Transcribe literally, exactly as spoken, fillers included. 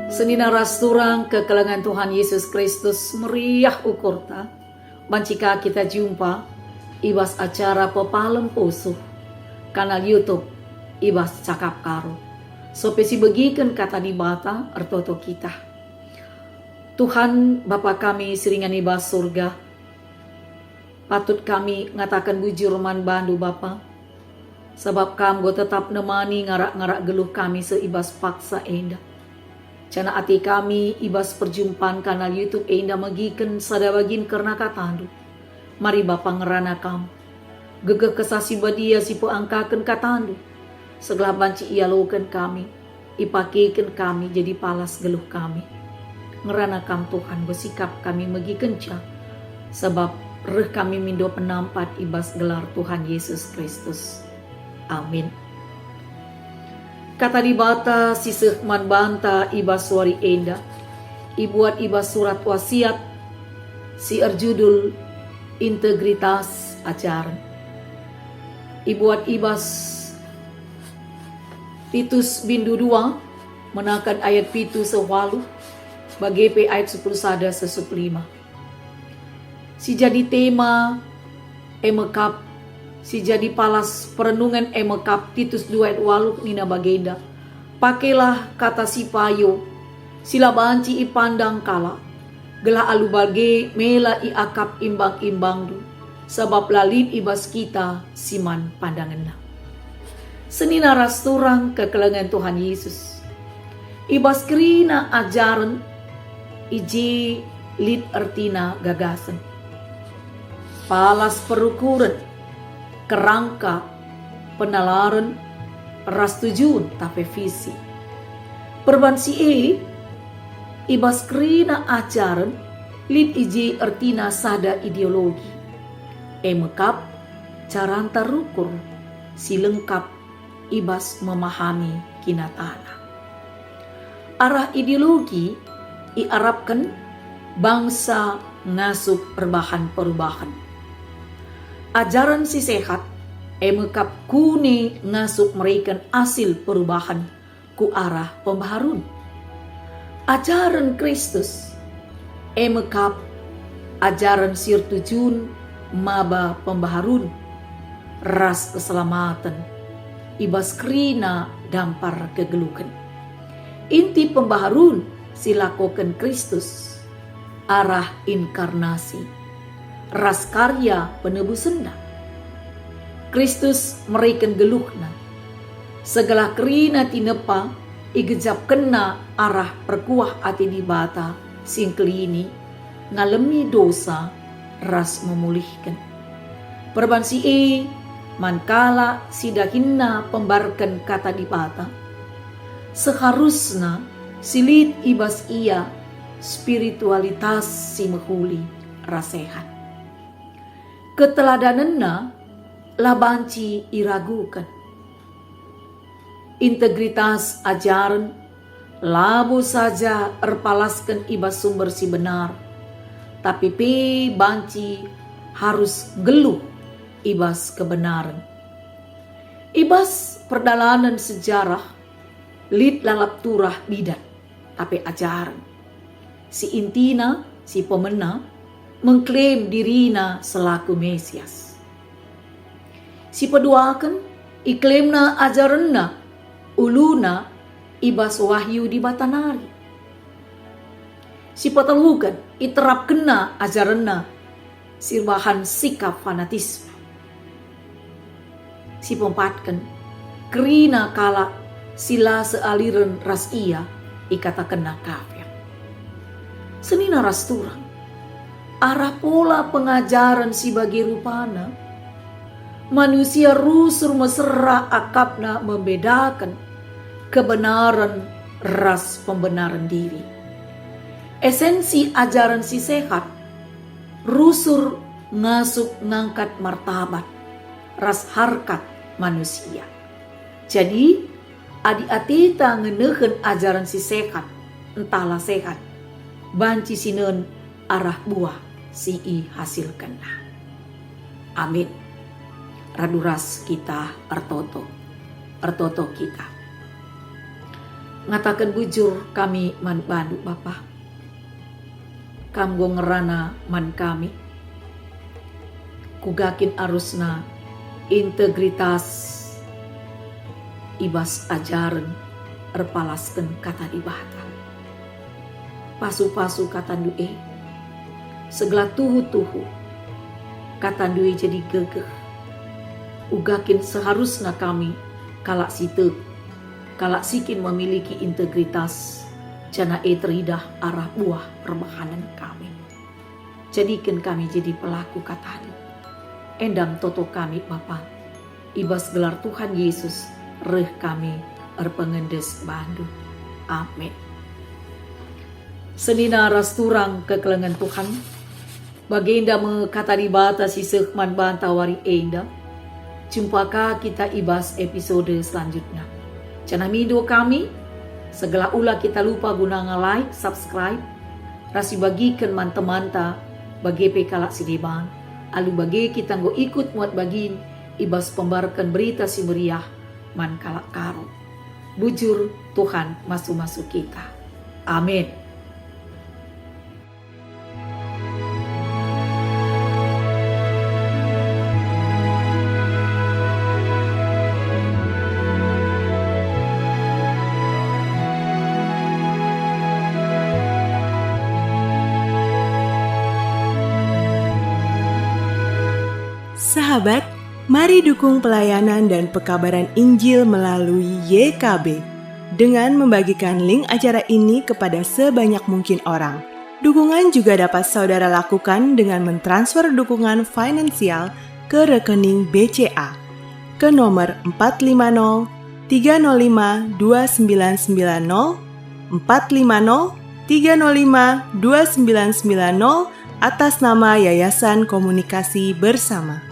Senina ras turang kekelengen Tuhan Yesus Kristus, meriah ukurta, banci ka kita jumpa i bas acara Pepalem Pusuh, kanal YouTube i bas Cakap Karo. Sope si begiken Kata Dibata ertoto kita. Tuhan, Bapa kami si ringan i bas Surga, patut kami ngataken bujur man baNdu, Bapa, sabap Kam enggo tetap nemani ngarak-ngarak geluh kami seh i bas paksa enda. Janah ate kami i bas perjumpan kanal YouTube enda megiken sada bagin kerna KataNdu. Mari Bapa ngerana Kam. Gegeh Kesah Si Badia si peangkaken KataNdu, segelah banci ialoken kami, ipakeken kami jadi palas geluh kami. Ngerana Kam Tuhan, besikap kami megikenca, sabap reh kami mindo penampat i bas gelar Tuhan Yesus Kristus. Amin. Kata Dibata si seh man banta i bas wari enda, ibuat i bas surat wasiat si erjudul Integritas Ajaren. Ibuat i bas Titus bindu dua, menaken ayat pitu seh waluh, bage pe ayat sepuluh sada seh sepuluh lima. Si jadi tema e mekap, si jadi palas perenungen e mekap Titus dua ayat waluh nina bagenda, "Pakelah kata si payo, si la banci ipandang kalak, gelah alu bage mela iakap imbang-imbangndu, sabap la lit i bas kita si man pandangenna." Senina ras turang kekelengen Tuhan Yesus. I bas kerina ajaren, i je lit ertina gagasen, palas perukuren, kerangka, penalaren, ras tujun tape visi. Perban si e, i bas kerina ajaren lit i je ertina sada ideologi, e mekap caranta rukur si lengkap i bas memahami kinatana. Arah ideologi iarapken bangsa ngasup erbahan perubahan. Ajaren si sehat e mekap kune ngasup mereken asil perubahan ku arah pembaharun. Ajaren Kristus e mekap ajaren si ertujun maba pembaharun ras keselamaten i bas kerina dampar kegeluhen. Inti pembaharun si lakoken Kristus arah inkarnasi ras karya penebusenNa. Kristus mereken geluhNa, segelah kerina tinepa igejapkenNa arah perkuah ate Dibata si engkelini, ngalemi dosa, ras memulihken. Perban si e, man kalak si dahinna pembarken Kata Dibata, seharusna si lit i bas ia spiritualitas si mehuli ras sehat. Keteladanenna la banci iraguken. Integritas ajaren labo saja erpalasken i bas sumber si benar, tapi pe banci harus nggeluh i bas kebenaren. I bas perdalanen sejarah, lit lalap turah bidan, tapi ajaren. Si intina, si pemena, mengklaim dirina selaku Mesias. Si peduaken, iklemna ajarenna, uluna i bas wahyu Dibata nari. Si peteluken, iterapkenna ajarenna si erbahan sikap fanatisme. Si peempatken, kerina kalak si la sealiren ras ia ikatakenna kafir. Senina ras turang, arah pola pengajaren si bage rupana, manusia rusur mesera akapna membedaken kebenaren ras pembenaren diri. Esensi ajaren si sehat rusur ngasup ngangkat martabat ras harkat manusia. Jadi, adi ateta ngenehen ajaren si sehat, ntah la sehat, banci sinen arah buah si ihasilkenna. Amin. Radu ras kita ertoto. Ertoto kita. Ngataken bujur kami man bandu, Bapa. Kam enggo ngerana man kami. Kuga kin arusna integritas i bas ajaren erpalasken Kata Dibata. Pasu-pasu katandu e, segelah tuhu-tuhu katandu e jadi gegeh. Uga kin seharusna kami kalak si tek, kalak si kin memiliki integritas, janah e teridah arah buah perbahanen kami. Jadiken kami jadi pelaku katandu. Enda me toto kami, Bapa. I bas gelar Tuhan Yesus reh kami erpengendes bandu. Amin. Senina ras turang kekelengen Tuhan, bagenda me Kata Dibata si seh man banta wari enda. Jumpa ka kita i bas episode selanjutna. Janah mindo kami, segelah ula kita lupa guna nge-like, subscribe, ras ibagiken man temanta, bage pe kalak si deban. Alu bage kita enggo ikut muat bagin i bas pembarken Berita Si Meriah man kalak Karo. Bujur, Tuhan masu-masu kita. Amin. Sahabat, mari dukung pelayanan dan pekabaran Injil melalui Y K B dengan membagikan link acara ini kepada sebanyak mungkin orang. Dukungan juga dapat saudara lakukan dengan mentransfer dukungan finansial ke rekening B C A ke nomor empat lima nol tiga nol lima dua sembilan sembilan nol, empat lima nol tiga nol lima dua sembilan sembilan nol, atas nama Yayasan Komunikasi Bersama.